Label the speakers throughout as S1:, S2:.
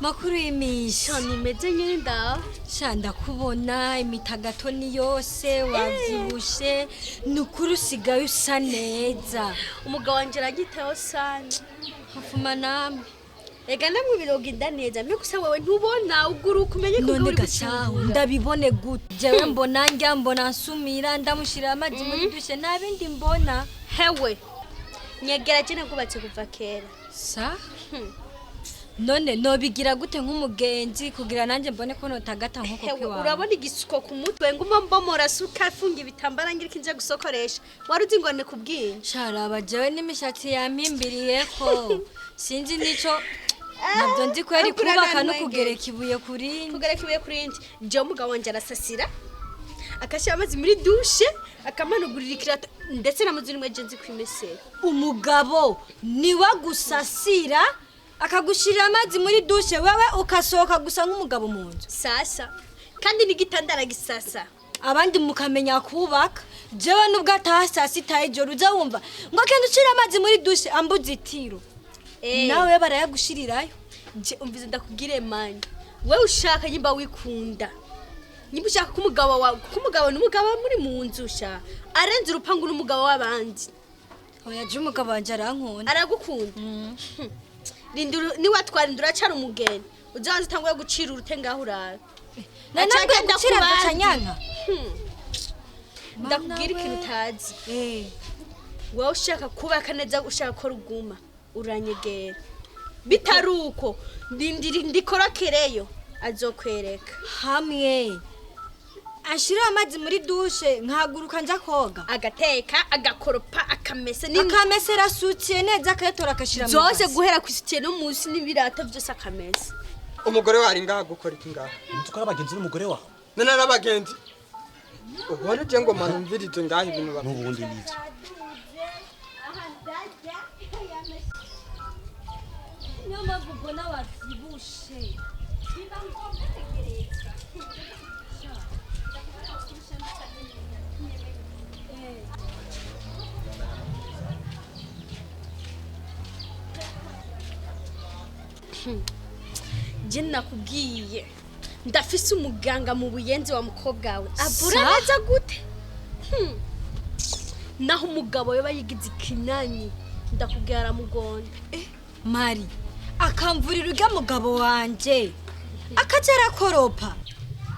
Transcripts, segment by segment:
S1: Makuru y'iminsi.
S2: Nimeze nyine ndaho.
S1: Sha, ndakubona imitagato ni yose, wavyibushe, ni ukuri usigaye usa neza.
S2: Umugabo wanje aragitaho sana.
S1: Hafuma namwe.
S2: Ega namwe birogenda neza mbe gusa wewe ntubona uguruka umenye ko
S1: None
S2: uri
S1: gashahu
S2: gucungura.
S1: Ndabibone gute? Jewe mbona ndya, mbona nsumira, ndamushirira amazi muri dushe, nta bindi mbona.
S2: Hewe, nyegera je nakubatse kuva kera.
S1: Sa none nobigira gute nk'umugenzi kugira nanjye mbone ko notagata nk'uko
S2: Hewe,
S1: kwiwawe?
S2: urabona igisuko ku mutwe, nguma mbomora suka afunga ibitambara ngira kinje gusokoresha, wari uzi ngo ni kubwinshi.
S1: Sharaba, jewe n'imishatsi yampimbiriyeko, sinzi nico nabyo nzi ko yari
S2: Akura
S1: kubaka no
S2: nantwenge.
S1: kugereka ibuye kurindi.
S2: Kugereka ibuye kuri indi. Jewe umugabo wanje arasasira, akashyira amazi muri dushe, akamanugurira ikirato, ndetse na muzi nimwe je nzi kwimesera.
S1: Umugabo niwe agusasira, akagushirira amazi muri dushe, wewe ukasohoka gusa nk'umugabo mu nzu.
S2: Sasa kandi n'igitanda aragisasa.
S1: Abandi mukamenya kubaka, jewe nubwo ataha saa sita y'ijoro, uza wumva ngo kenda ushire amazi muri dushe, ambuza itiro. Nawe barayagushirirayo?
S2: Je umvize ndakubwire mani, wewe ushaka nyimba wikunda, nyimba ushaka ko umugabo wawe, kuko umugabo n'umugabo muri mu nzu sha arenze urupangu n'umugabo w'abandi.
S1: Oya, je umugabo wanje arankunda.
S2: Aragukunda. Rindura niwatwara indura acara umugeni, uzabanza utangure gucira urute ngaho urara.
S1: Na nabwo
S2: Aca agenda
S1: gucira
S2: ku bandi.
S1: agaca nyanka.
S2: Ndakubwira
S1: Mana
S2: ikintu
S1: we.
S2: utazi. Wowe ushaka kubaka neza, ushaka ko ruguma, uranyegera. Bitari uko ndindiri ndikorokereyo azokwereka.
S1: Hamwe anshirira amazi muri dushe, nkahaguruka nja koga.
S2: Agateka, agakoropa, akamesa
S1: Akamesera asutiye neza, akayatora, akashira mu
S2: zose
S1: ibase.
S2: Guhera ku isutiye no munsi n'ibirato byose akamesa.
S3: Umugore wawe ari ngaha gukora iki ngaha?
S4: Nzi ko ari abagenzi n'umugore wawe.
S3: None ari abagenzi, ubona je ngo manumvirize ngaha ibintu bavuga.
S4: N'ubundi nivyo.
S1: Niyo mpamvu ubona wavyibushe.
S2: Je nakubwiye, ndafise umuganga mu Buyenzi wa mukobwa wawe avura
S1: Sa?
S2: neza gute. Naho umugabo yoba yigize ikinani, ndakubwira aramugonda.
S1: Mari akamvurira urya mugabo wanje, akaja arakoropa.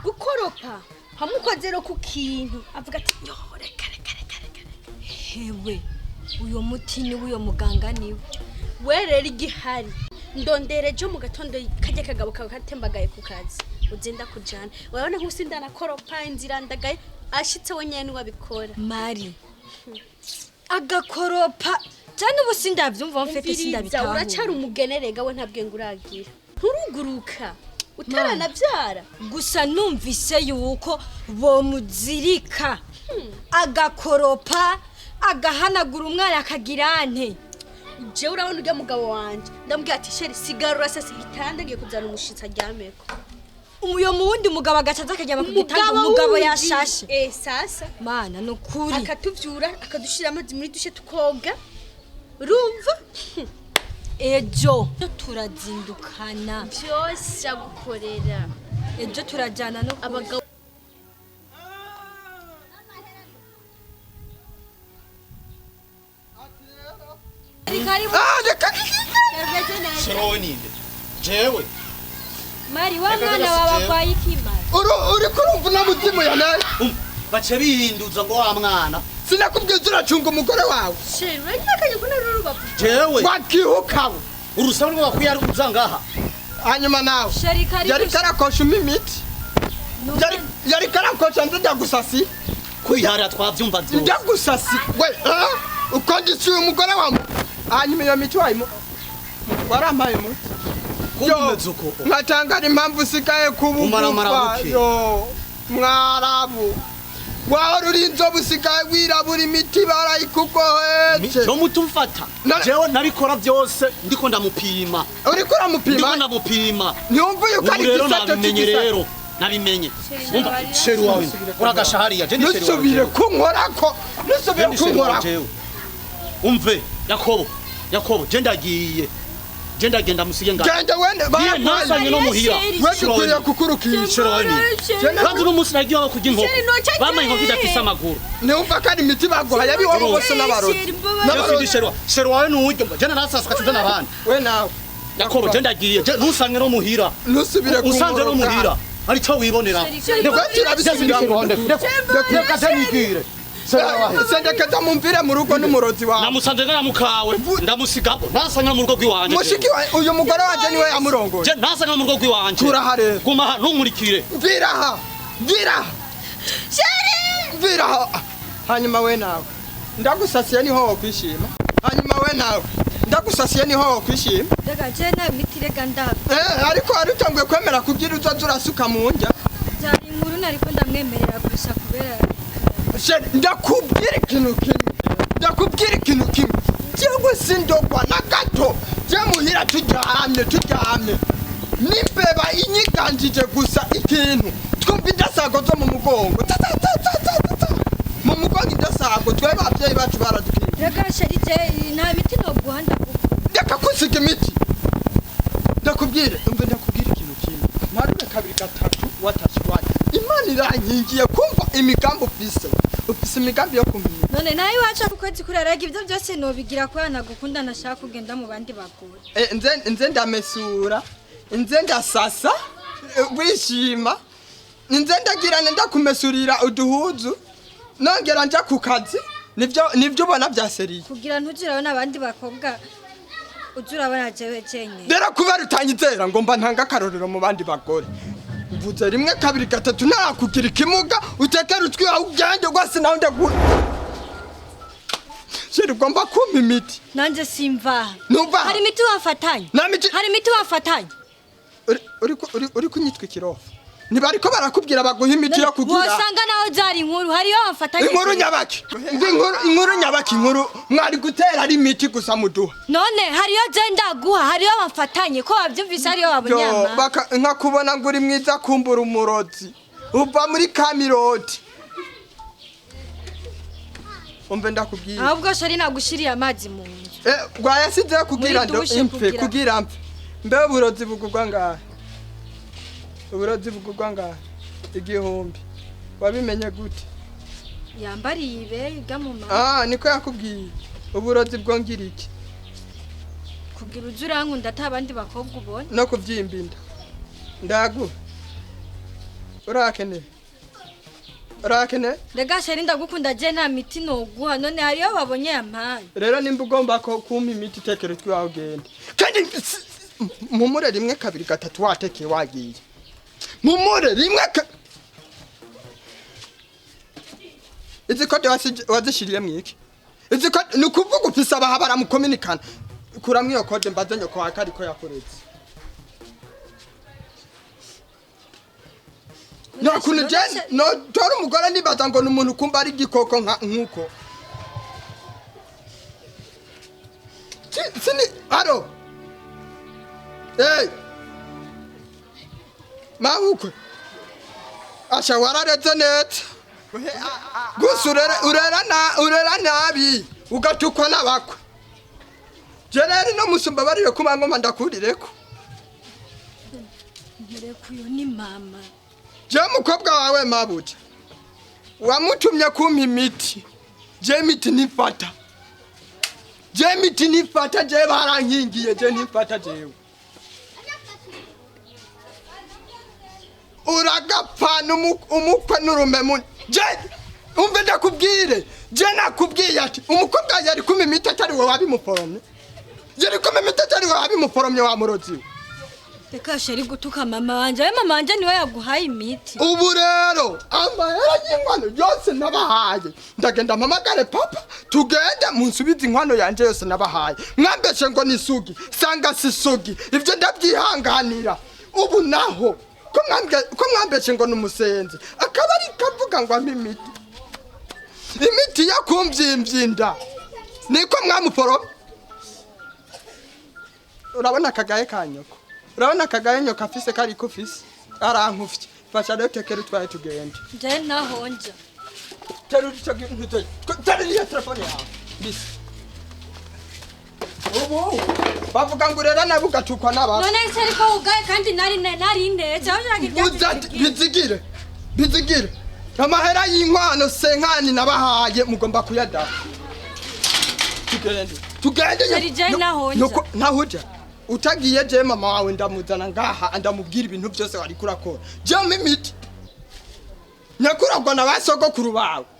S2: Gukoropa hamwe ukoze rero ku kintu avuga ati: "Yo, reka reka reka reka reka."
S1: Hewe, uyo muti niwe, uyo muganga niwe.
S2: We rero igihari, ndondere ejo mu gatondo kajya kagabo kawe katembagaye ku kazi, ugenda kujana, urabona nk'usi ndanakoropa inzira ndagaye, ashitse we nyene niwe abikora.
S1: Mari agakoropa cyane, ubu sindavyumva mfete.
S2: Umviriza,
S1: Sindabitahura.
S2: uracara umugenerega we, nta bwenge uragira, nturuguruka utaranabyara.
S1: Gusa numvise yuko bomuzirika, agakoropa, agahanagura umwana, akagira ante.
S2: Jewe urabona urya mugabo wanje, ndamubwira ati: "Chéri, sigara urasasa igitanda, ngiye kuzana umushitsi aryameko."
S1: Uyo muwundi mugabo agaca aza akaryama ku gitanda umugabo
S2: wundi.
S1: yashashe.
S2: Eh, sasa.
S1: Mana, ni ukuri.
S2: Akatuvyura, akadushira amazi muri dushe, tukoga, urumva.
S1: Ejo turazindukana.
S2: Vyose agukorera.
S1: Ejo turajyana no
S2: abagabo.
S1: Karibu.
S3: Ah, reka.
S4: Chéri wowe ninde? Jewe.
S1: Mari wa
S4: Reka
S1: mwana
S4: reka
S1: wawe
S4: si jewe.
S1: agwaye iki, Mari?
S3: Uriko urumva unamuzimu ya nawe.
S4: Bace bihinduza ngo wa mwana.
S3: Sinakubwiza uracunga umugore wawe.
S2: Chéri, uranyakanye ko nari urubavu.
S4: Jewe.
S3: Wakihukawe.
S4: Urusabu rwo bakwiye ari uza ngaha.
S3: Hanyuma nawe
S1: Chéri, karibu.
S3: Yari karakosha umpa imiti. Yari karakosha nzi ndagusasi.
S4: Kwihara twavyumva vyose.
S3: Ndagusasi we, eh? Ukondisiye umugore wawe, hanyuma iyo miti wayimu warampaye umuti.
S4: Kumeze uko.
S3: Nkatangara impamvu usigaye
S4: Umaramara
S3: kubugufa.
S4: buke.
S3: Yo mwarabu, wahora uri inzobe, usigaye wirabura, imiti barayikugohetse.
S4: Jo muti umfata. Jewe nabikora vyose ndiko ndamupima.
S3: Uriko
S4: Ndiko
S3: uramupima?
S4: ndamupima.
S3: Ntiyumva yuko ari
S4: Ubu rero
S3: igisato
S4: nabimenye.
S3: cy'igisato.
S4: Rero nabimenye. Umva, chéri wawe uragasha hariya, je ndi chéri wawe.
S3: Ntusubire kunkorako, ntusubire
S4: Je ndi chéri wawe
S3: kunkorako.
S4: jewe. Umve Yakobo, Yakobo, je ndagiye. Je ndagenda musige ngaha.
S3: Genda wende.
S4: Ndiye ntasanye no muhira.
S3: We dukwiriye kukurukisha.
S4: Chéri wawe ni. Kandi uno munsi nagiye aho kurya inkoko.
S2: Chéri, noca
S4: Bamaye inkoko
S2: je.
S4: idafise amaguru.
S3: Niwumva ko ari imiti baguhaye abiwabo bose n'abarozi.
S1: Chéri, mbabarira.
S4: N'abarozi chéri wawe. Chéri wawe ni uwuryo. Je narasaswe acuza n'abandi.
S3: We nawe.
S4: Yakobo je ndagiye. Je ntusange no muhira.
S3: Ntusubire.
S4: Usanze no muhira. Hari ico wibonera.
S3: Nibwo turabisubiramo.
S4: Reka je nigire. Chéri wawe.
S3: Sendekeza mumvire mu rugo n'umurozi wawe.
S4: Namusanze ngana mukawe. Ndamusigako. Ntasanga no mu rugo rw'iwanje.
S3: Mushiki wa uyu mugore wanje niwe yamurongoye.
S4: Je ntasanga no mu rugo rw'iwanje.
S3: Kura rero.
S4: Guma aha ntunkurikire.
S3: Mvira aha. Mvira aha. Mvira aha. Hanyuma we nawe ndagusasiye niho wokwishima. Hanyuma we nawe ndagusasiye niho wokwishima.
S1: Rega je nta miti, rega ndaba.
S3: Eh, ariko wari utanguye kwemera kugira uzoza urasuka mu ndya.
S1: Byari inkuru nariko ndamwemerera gusa kubera.
S3: Chéri, ndakubwira ikintu kimwe, ndakubwira ikintu kimwe. Jewe sindogwa na gato. Je muhira turyamye, turyamye, n'imbeba inyiganjije gusa ikintu twumva indasago zo mu mugongo. Ta, ta, ta, ta, ta, ta, ta. Mu mugongo indasago. Twe abavyeyi bacu baradukinga.
S1: Rega chéri, je nta miti noguha, ndagukunda.
S3: Ndeka kusiga imiti. Ndakubwire, umve, ndakubwira ikintu kimwe. Ntarure kabiri gatatu watashye iwanyu. Imana irankingiye kumva imigambi ufise. Ufise imigambi yo kumenya.
S1: None nawe iwacu ku kwezi kuraraga, ibyo byose nobigira kubera nagukunda, nashaka kugenda mu bandi bagore.
S3: Eh, nze ndamesura, nze ndasasa, wishima, nze ndagirana ndakumesurira uduhuzu, nongera nja ku kazi. Nivyo ubona vya sérieux?
S1: Kugira ntuzurabona abandi bakobwa, uze urabona jewe jenyine.
S3: Rero kubera utanyizera ngo mba ntanga akarorero mu bandi bagore, mvuze rimwe kabiri gatatu ntakugira ikimuga. Utekere utwi wawe ugende rwose. Nawe ndagu chéri, ugomba kumpa imiti.
S1: Nanjye simvaha.
S3: Numva.
S1: Hari imiti wafatanye?
S3: Nta miti-
S1: Hari imiti wafatanye?
S3: Uri kunyitwa ikirofa. Ntibariko barakubwira baguha imiti yo kugira.
S1: Wosanga naho zari inkuru, hariyo wafatanye.
S3: Inkuru nyabaki? Ngo inkuru nyabaki? Inkuru mwari gutera ari imiti gusa muduha.
S1: None hariyo je ndaguha, hariyo wafatanye ko wabyumvise, hariyo wabonye
S3: Yo,
S1: ama.
S3: Nkakubona ngo uri mwiza, kumbura umurozi uva muri kamiroti. Umve, ndakubwira.
S1: Ahubwo chéri, nagushiriye amazi mu nzu.
S3: Eh, rwayasize kugira
S1: Muri
S3: ndo
S1: douche.
S3: impfe.
S1: Kugira-
S3: Kugira mpfe. Mbe uburozi bugurwa ngahe? Uburozi bugurwa ngahe? 1000. Wabimenye gute?
S1: Yambariye ibe iga mu mama.
S3: Ah, niko yakubwiye. Uburozi bwongira iki?
S1: Kugira uze urankunda ata abandi bakobwa ubona.
S3: No kuvyimba inda. Ndaguha. Urakeneye, urakeneye?
S1: Rega chéri, ndagukunda, je nta miti noguha. None hariyo babonye yampaye.
S3: Rero nimba ugomba ko kumpa imiti, tekera utwi wawe ugende. Kandi mumure rimwe kabiri gatatu watekeye wagiye. Mumure rimwe izi code wazishiriye mwiki? Izi code ni ukuvuga ufise abaha baramukominikana. Kuramwo iyo code mbaze nyoko wawe ko ariko yakuretse. Nta kuntu je no tora umugore nibaza ngo ni umuntu, kumba ari igikoko nka nkuko. Sini aro. Hey. Mabukwe. Asha, wararetse neza. Gusa urera nabi ugatukwa n'abakwe. Je rero no musumba barire kuma ngoma ndakurireko.
S1: Nturekuyo ni mama.
S3: Je mukobwa wawe mabuja wamutumye kumpa imiti. Je imiti nifata, je imiti nifata. Je barankingiye, je ntifata. Jewe uragapfana umukwe n'urumemu. Je umve, ndakubwire, je nakubwiye ati umukobwa yari kumpa imiti atari wowe wabimuforomye, yari kumpa imiti atari wowe wabimuforomye wa murozi we.
S1: Reka chéri gutuka mama wanje. We mama wanje niwe yaguhaye imiti.
S3: Ubu rero amahera y'inkwano yose nabahaye, ndagenda mpamagare papa, tugende munsubize inkwano yanje yose nabahaye. Mwambeshe ngo ni sugi, sanga si sugi. Ibyo ndabyihanganira. Ubu naho ko mwambeshe ngo ni umusenzi, akaba ari kavuga ngo ampe imiti, imiti yo kumvyimvyinda, niko mwamuforoma. Urabona akagaye ka nyoko? Urabona akagaye nyoko afise kariko ufise? Arankufye. Fasha rero, tekera utwaye tugende.
S1: Je nahonja.
S3: Terura ico gintu, terura iyo telefone yawe mbisi. Ubu bavuga ngo urera nabi ugatukwa n'abantu.
S1: None se ariko ugaye kandi nari ndetse aho ushaka ibyatsi
S3: Uza
S1: bizigira.
S3: bizigire, bizigire amahera y'inkwano senkani nabahaye, mugomba kuyadaha. Tugende, tugende.
S1: Sheri, je naho nja.
S3: Naho uja utagiye, je mama wawe ndamuzana ngaha, ndamubwira ibintu byose wariko urakora. Je mpa imiti nyakuragwa na ba sogokuru bawe.